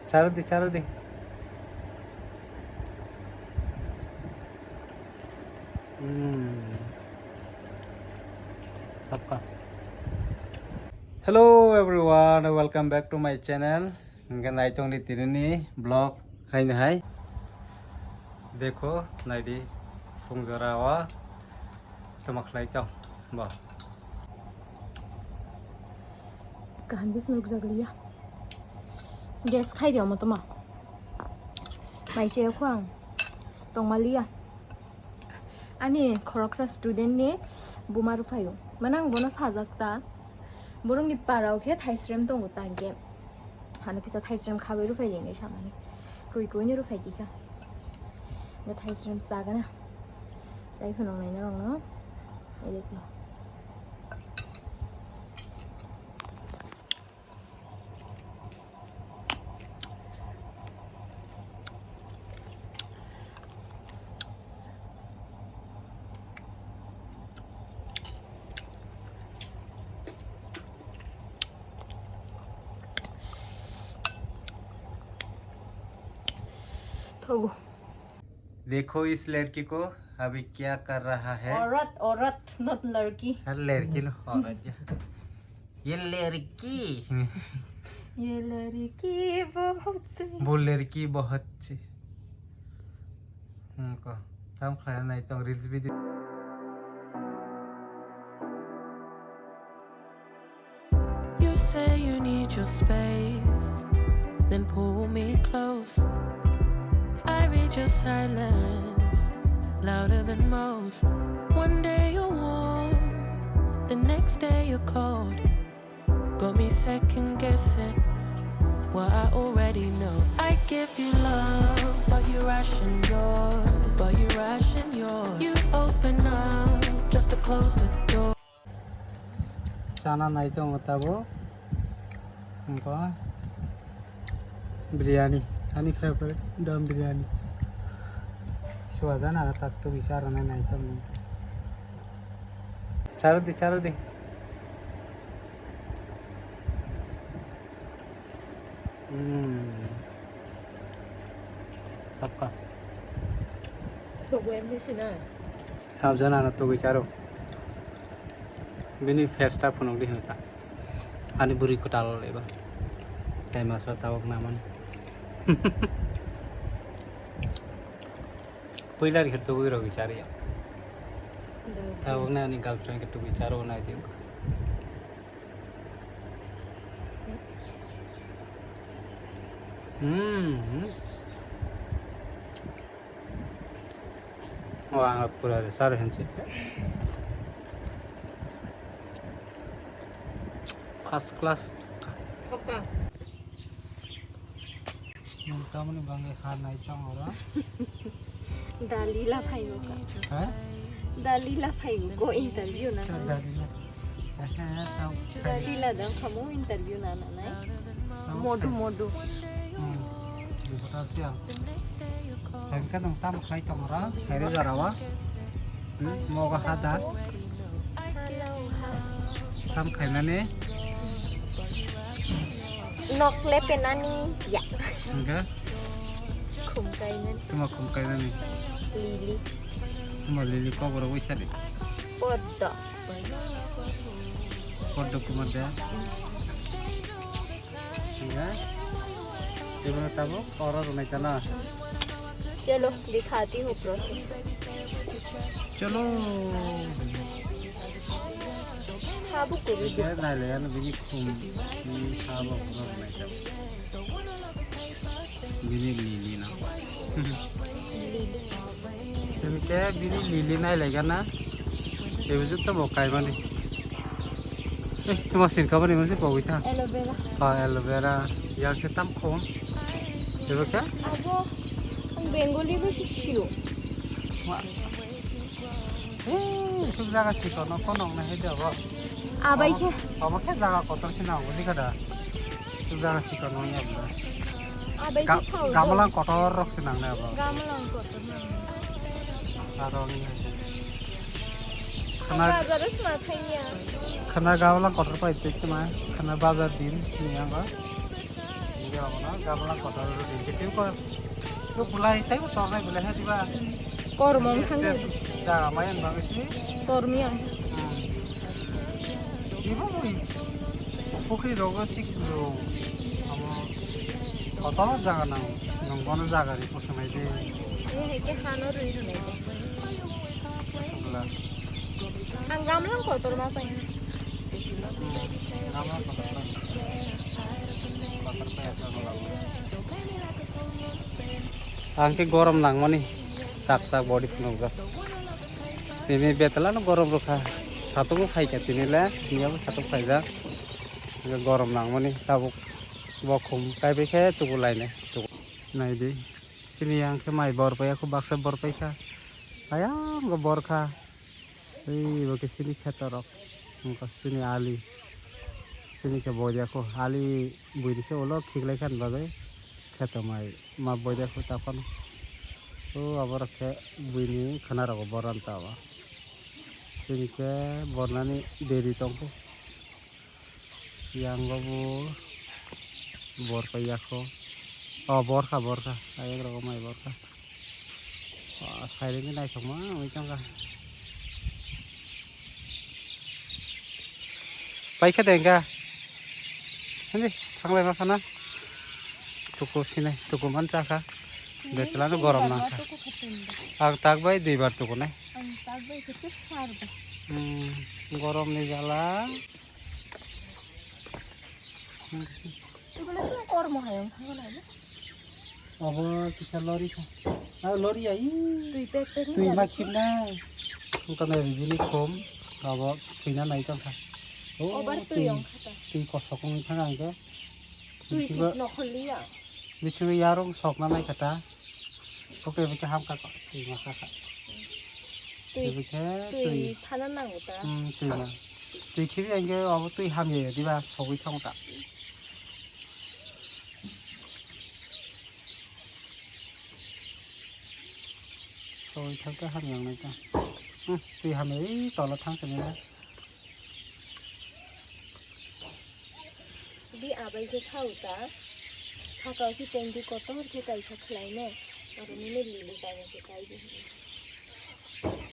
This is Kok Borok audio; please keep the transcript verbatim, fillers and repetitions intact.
Charodi, charodi. Hmm. Tapka. Hello everyone, welcome back to my channel. Hingke naitongdi tinini vlog haino hai. Dekho, naidi phung jora o tamo khlai tong bo. Kaham bis nukjak liya. Gas khai di omo toma. Mai se ko ang tongma liya. Ani khoroksa student ni buma rwphaio. Mane ang bono sajak ta. Borokni parao khe thaisrem tongo ta hwnkhe. Hano kisa thaisrem khagwi rwphai di hinwi samani. Kui kui no rwphai di kha. Hwnkhe thaisrem chagana. Chai phunuk nai norokno. Elikno. Thogo. देखो इस लड़की को, अभी क्या कर रहा है? औरत, औरत, not लड़की। अरे लड़की लो, औरत जा। ये लड़की। ये लड़की बहुत। वो लड़की बहुत ची। Hmm, ko. Tam khlai nai tong reels video. You say you need your space, then pull me close. I read your silence, louder than most. One day you're warm, the next day you're cold. Got me second guessing what I already know. I give you love, but you ration yours, but you ration yours. You open up just to close the door. Chana nai tongo tabuk. Wngkha biryani, ani favorite dum biryani. Suajan aro tak tugwi charwna nai tongo. Charwdi, charwdi. Hmm. Tapka. Sabjana na tugwi charo. Bini face ta phunuk di hinta. Ani bwrwi kwtal eba. Tai maswa tabuk naman. Puila rikhe tugwi rogwi chariya. Tabuk na ani girlfriend khe tugwi charo nai di. Hmm. Oh, ang pura sar hanse. First class. Thokka. Nwng tamoni bangwi ha nai tong oro? Dalila phaigo ka. Ha? Dalila phaigo ko interview na. Dalila. Dalila dam khamu interview na na nai. Modu modu. Hmm. Hengke nwng tamo khlai tong oro? Khairok jora o. Hmm, mogo ha da. Tam khainani. Nok lepenani ya. Hingke? Khum kainani. Tuma khum kainani. Lili. Tuma lili kok borok wi sadi. Poddo. Poddo kumar de. Hingke? Tebro tabuk oro rwnai tala. Chalo, dikhati hu process. Chalo. Habu kuru. Hingke naile ano bini khum, bini sabo pura rwnai tala. Bini lili no. Hingke bini lili nailaigana. Ebo jotto bo kaimani. Eh, tuma sirka bani masi pogwi ta. Aloe vera. Ha, aloe vera. Yang se tam khum. Ebo khe? Abo Bengali bo si sio. Wa. Eh, sub jaga sikono kono na he de bo. Abai khe. Abo khe jaga kotor sina abo dikha da. Sub jaga sikono ya bo. Abai khe sao. Gamalang kotor rok sinang na abo. Gamalang kotor nang. Aro ni. Khana bazar o sma thangya. Khana gabala kotor pai tei tma. Khana bazar din ni ang ba. Abono gamla kotor rw di. Bisi ko, ko bulai tei ko tornai bulai hai diba? Kormo wng thang di. Jaga maya wng bagwi si. Kormi ang. Hmm. Diba bui. Pukhri rogo si kuro. Amo kotor jaga nang. Nang bono jaga ri pusanai de. Ini hai ke hano rwi rwnai de. Bula. Ang gamlang kotor ma pai. Ang khe gorom nangmani sak sak body phunukjak. Tini betala no gorom rwkha. Satung phaikha tini le, tini abo satung phaijak. Gorom nangmani tabuk bokhum kaibai khe tubu lainai. Naidi. Sini ang khe mai bor paiya kho baksa bor paikha. Ayang go bor kha. Ei, bo khe sini kheto rok. Wngkha sini ali. Sini khe boya kho. Ali buini se ulo khiklai khan bagwi kheto mai ma boya kho ta phano. O abo rok khe buini khana rogo boran ta o. Sini khe bornani deri tong kho. Yang go bo bor paiya kho. O bor kha, bor kha. Ayang rogo mai bor kha. Ba, sairing ni naithokma wngwi tongkha. Paikha de wngkha. Hindi, thanglai ma khana. Tuku sinai, tuku man chakha. Betla no gorom nangkha. Tuku khatung da. Ang tak bai duibar tuku nai. Ang tak bai khe sar da. Hmm, gorom ni jala. Ibola khe kormo hai wng thangna. Abo kisa lori kha. Ah, lori ai. Twi pek pek ni. Twi ma khibna. Wngkha na bini khum. Abo thwina nai tongkha. Oh, obar twi wngkha ta. Twi kosok wngwi thang ang khe. Twi sik nokhol liya. Bisingo yarung sokna nai kha ta. Oke, bikhe hamkha kok, twi masa kha. Twi, bikhe twi twi. Phana nango ta. Hmm, twi na. Twi khibi ang khe obo twi hamya ya, diba sogwi thango ta. Sogwi thang khe hamya wngnai ta. Hmm, twi hamya, ei tola thang sini na. Di abai khe sao ta, saka o si tengdi kotor khe kaisa khlai ne, aro nini lili kainwi khe kai di.